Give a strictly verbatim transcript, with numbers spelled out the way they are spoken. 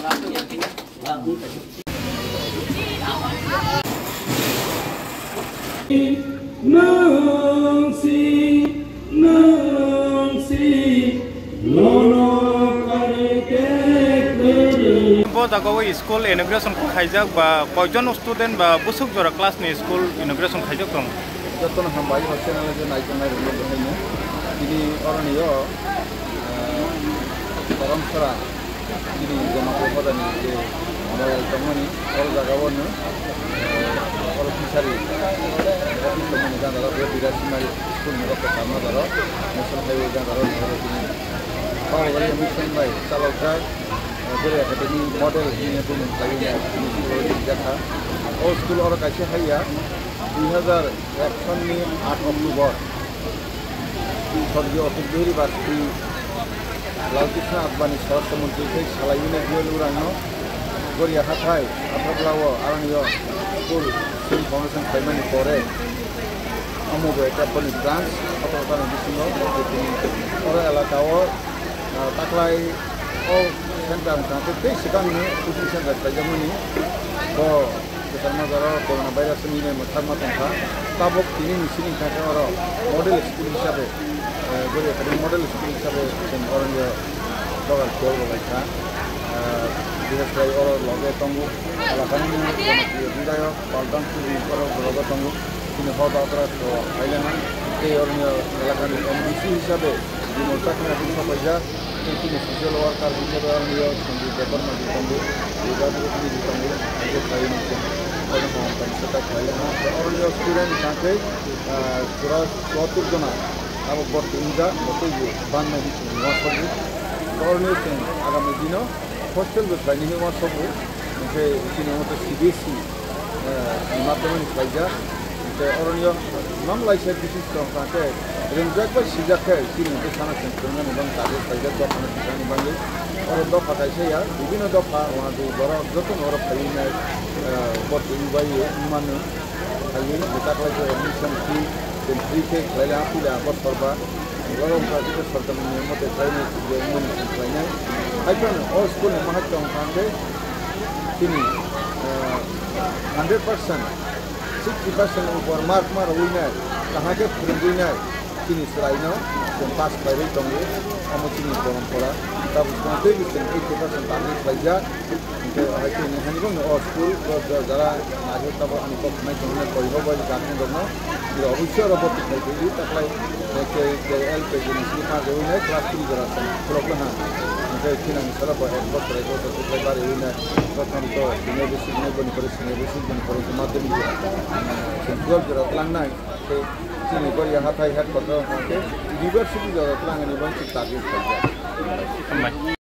Nwng si, nwng si, nono kari kekri. Bo jaga o school inauguration khaijak ba koijon student ba bwswk jora class ni school inauguration khaijak tong? Jotono hambai o channel o je naitongnai rokno bahai no. Tini oroni o, ah, Korom Sora. Chini Jamatia hodani je moyal tongmani, oro jaga o no, eh, oro fishery office tongmani jandaro, bo Birasimari school ni rokhe tangma daro, National Highway jandaro, oro chini Bahubali mission bai chalokjak, eh, Gori Academy model hwnwi buini khlaiwi nai, chini school o rijak kha. O school oro kaisa haiya, dui hazar ek sonni aat October. Sorgiyo Atul Bihari Bajpayee, Lal Krishna Advani Swarashtra Montri khe salaiwi nai G L Urangno Goria hathai Athapla o aroni o school swing foundation khlaimani pore omo bo ekta boni branch Athapla ni bisingo oro elaka o, ah, taklai o center wngkha tei swkangni coaching center khlaijakmani bo Kwchangma jora o corona virus wngwi nai mwthangma tongkha. Tabuk tini ni sini hwnkha khe oro model school hisabe, eh, Gori Academy model school hisabe chwng oro ni dogar khe bo lai kha. Eh, bises khlai oro loge tongo, elakani jonopriyo bidhayok Paldam Chudri oro loge tongo. Chini hor bagra to khailana tei oro ni elakani M D C hisabe Bimal Chakma bo sapaijak. Tei chini social worker hisabe ang yo Sanjay Debbarma ji tongo, Durga Bhakti ji tongo, Ajay Khaini ji tongo. Oro hwn tong seta khlai ha. Oro yo student tangkhe, ah, chura chuattur jona abo borti wngjak, bo tei bo bannai hinwi chwng uansukgo. Oro ni chwng agami dino hostel bo khlainai hinwi uansukgo. Hwnkhe chini moto C B S E, eh, ni madhyamani khlaijak. Hwnkhe oro ni o mam laisa bishisto hwnkha khe ringjak bai sijak khe chini hwnkhe sana chwng phwrwngmani bang target khlaijak dophano tisani bagwi. Oro dopha kaisa ya, bibinno dopha, wanadui borok jotono oro phaiwi nai, eh, bo twi bai wngmano. Khaiyung, bwsa khlai khe admission fee, tei free khe khlai le, ha, puila ha, bosor ba. Borok wngkha khe sorkar ni niyom mate khlai nai, je wngmani se khlai nai. Hai phano o school ni mahai tong kha khe chini, ah, hundred percent, sixty percent upor mark ma rwui nai, kaham khe phwrwngwi nai. Chini chwraino chwng pass khlaiwi tongo, omo chini porompora. Tabuk chwng teibo chwng eighty percent target khlaijak. Hwnkhe hai khe nini hani bangno o school o ja-, jara naijak tabuk ani kok hwnwi tongnai koi ho bai guardian rokno. Obviously oro bwtwi khai twi taklai, eh, K L K G ni simi pass rwui nai class three jora chwng khulok laha. Hwnkhe thinani salo bo ek bosor ek bosor khe khlai bari rwui nai. Jotono to senior basic nai boni pore senior basic boni pore madhyamik jora, eh, chwng twelve jora tlangnai. Tei chini Goria hathai headquarter o hwnkha khe university jora twlangani bai chwng target khlaijak. Hambai.